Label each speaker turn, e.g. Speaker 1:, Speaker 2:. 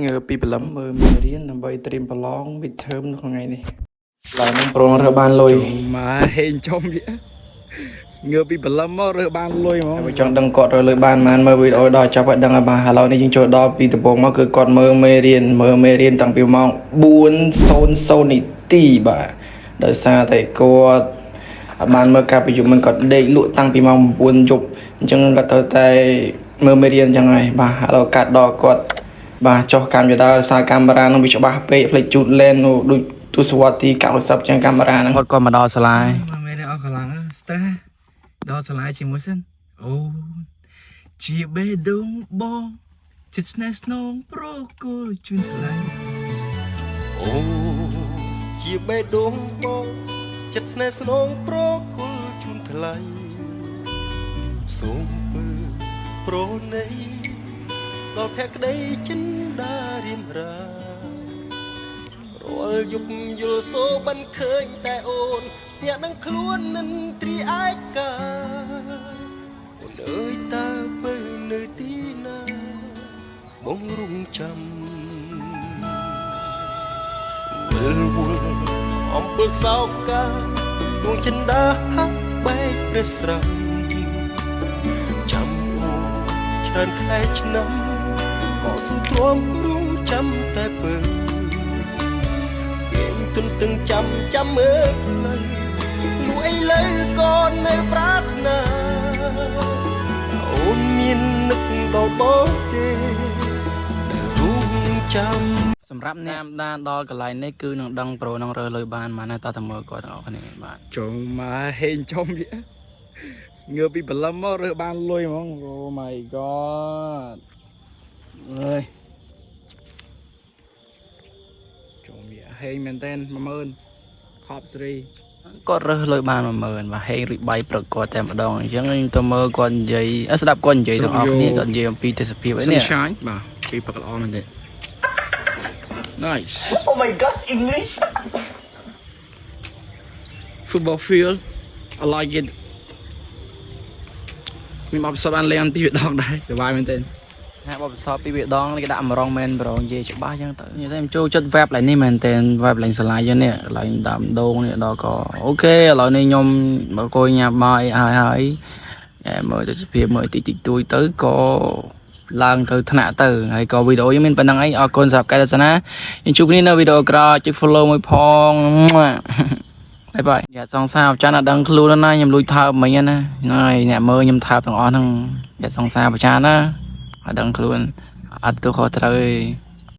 Speaker 1: ងើបពីព្រលឹមមើលមេរៀនដើម្បីត្រៀមប្រឡង midterm នៅថ្ងៃនេះឡើយនឹងប្រងរើសបានលុយ
Speaker 2: មកហេងចំវាងើបពីព្រលឹមមករើសបានលុយហ្មង
Speaker 1: បើចង់ដឹងគាត់រើសលុយបានប៉ុន្មានមើលវីដេអូដល់ចប់ឲ្យដឹងហើយបាទឥឡូវនេះយើងចូលដល់ពីដំបូងមកគឺគាត់មើលមេរៀនមើលមេរៀនតាំងពីម៉ោង4:00នាទីបាទដោយសារតែគាត់អត់បានមើលការប្រយុទ្ធមិនគាត់ដេកលក់តាំងពីម៉ោង9យប់អញ្ចឹងគាត់ត្រូវតែមើលមេរៀនអញ្ចឹងហើយបាទឥឡូវកាត់ដល់គាត់បាទចុះកម្មយដាសារកាមេរ៉ានឹងវាច្បាស់ពេកផ្លេចជូតលែនដូចទសវត្សទី90ជាងកាមេរ៉ាហ្នឹងគាត់ក៏មកដល់សាលា
Speaker 2: មកមែនអស់កម្លាំង stress ដល់សាលាជាមួយសិនអូជាបេះដូងបងចិត្តស្នេហ៍ស្នងប្រគល់ជូនថ្លៃ
Speaker 3: អូជាបេះដូងបងចិត្តស្នេហ៍ស្នងប្រគល់ជូនថ្លៃសូមពើប្រណីដល់ភក្តីចិនដារៀមរារាល់យប់យល់សូបិនឃើញតែអូនញាក់នឹងខ្លួននិន្ទ្រីឯកាអូនអើយតើពើនៅទីណាបងរងចាំ វិលវល់អំពើសោកាដួងចិន្តាហាក់បែកព្រះស្រះចាំអូច្រើនខែឆ្នាំក៏ស៊ូទ្រាំរងចាំតែពើគេងទន្ទឹងចាំចាំមើលផ្លូវលួយលើក៏នៅប្រាថ្នាអូនមាននឹកដល់បងទេដែលរងចាំ
Speaker 1: សម្រាប់អ្នកតាមដានដល់កន្លែងនេះគឺនឹងដឹងប្រូនឹងរើលុយបានមកណាតើតើមើលគាត់ទាំងអស់គ្នាបាទ
Speaker 2: ចូលមកហេងចំវាងើបពីព្រលឹមមករើសបានលុយហ្មង Oh my god អើយចូលវាហេងមែនតើ10000ខប់ស្រី
Speaker 1: គាត់រើសលុយបាន10000បាទហេងរួចបាយព្រឹកគាត់តែម្ដងអញ្ចឹងខ្ញុំទៅមើលគាត់និយាយអឺស្ដាប់គាត់និយាយទាំងអស់គ្នាគាត់និយាយអំពីទេសភាពអីនេះ
Speaker 2: Sunshine បាទពីព្រឹកល្អមែនទេ Nice.
Speaker 1: Oh my god, English.
Speaker 2: Football field, I like it. មានបបិសបានលេងពីរដងដែរសប្បាយមែនទេ
Speaker 1: ហាក់បបិសពីវាដងគេដាក់ម្រងមែនប្រងនិយាយច្បាស់អញ្ចឹងទៅនិយាយតែខ្ញុំចូលចិត្ត web ឡើយនេះមែនតើ web ឡើងសាលាយើងនេះឡើងដើមដូងនេះដល់ក៏ OK ឥឡូវនេះខ្ញុំមកអង្គុយញ៉ាំបាយហើយហើយអែមើលទេសភាពមើលតិចតិចទួយទៅក៏ឡើងទៅថ្នាក់ទៅហើយក៏វីដេអូយើងមានប៉ុណ្្នឹងឯងអរគុណសម្រាប់ការទស្សនាយើងជួបគ្នានៅវីដេអូក្រោយចុច follow មួយផង bye bye យ៉ាសង្សារប្រចានអត់ដឹងខ្លួនណាខ្ញុំលួចថើបមិញណាហ្នឹងហើយអ្នកមើលខ្ញុំថើបទាំងអស់ហ្នឹងយ៉ាសង្សារប្រចានណាអត់ដឹងខ្លួនអត់ទៅខុសត្រូវទេ។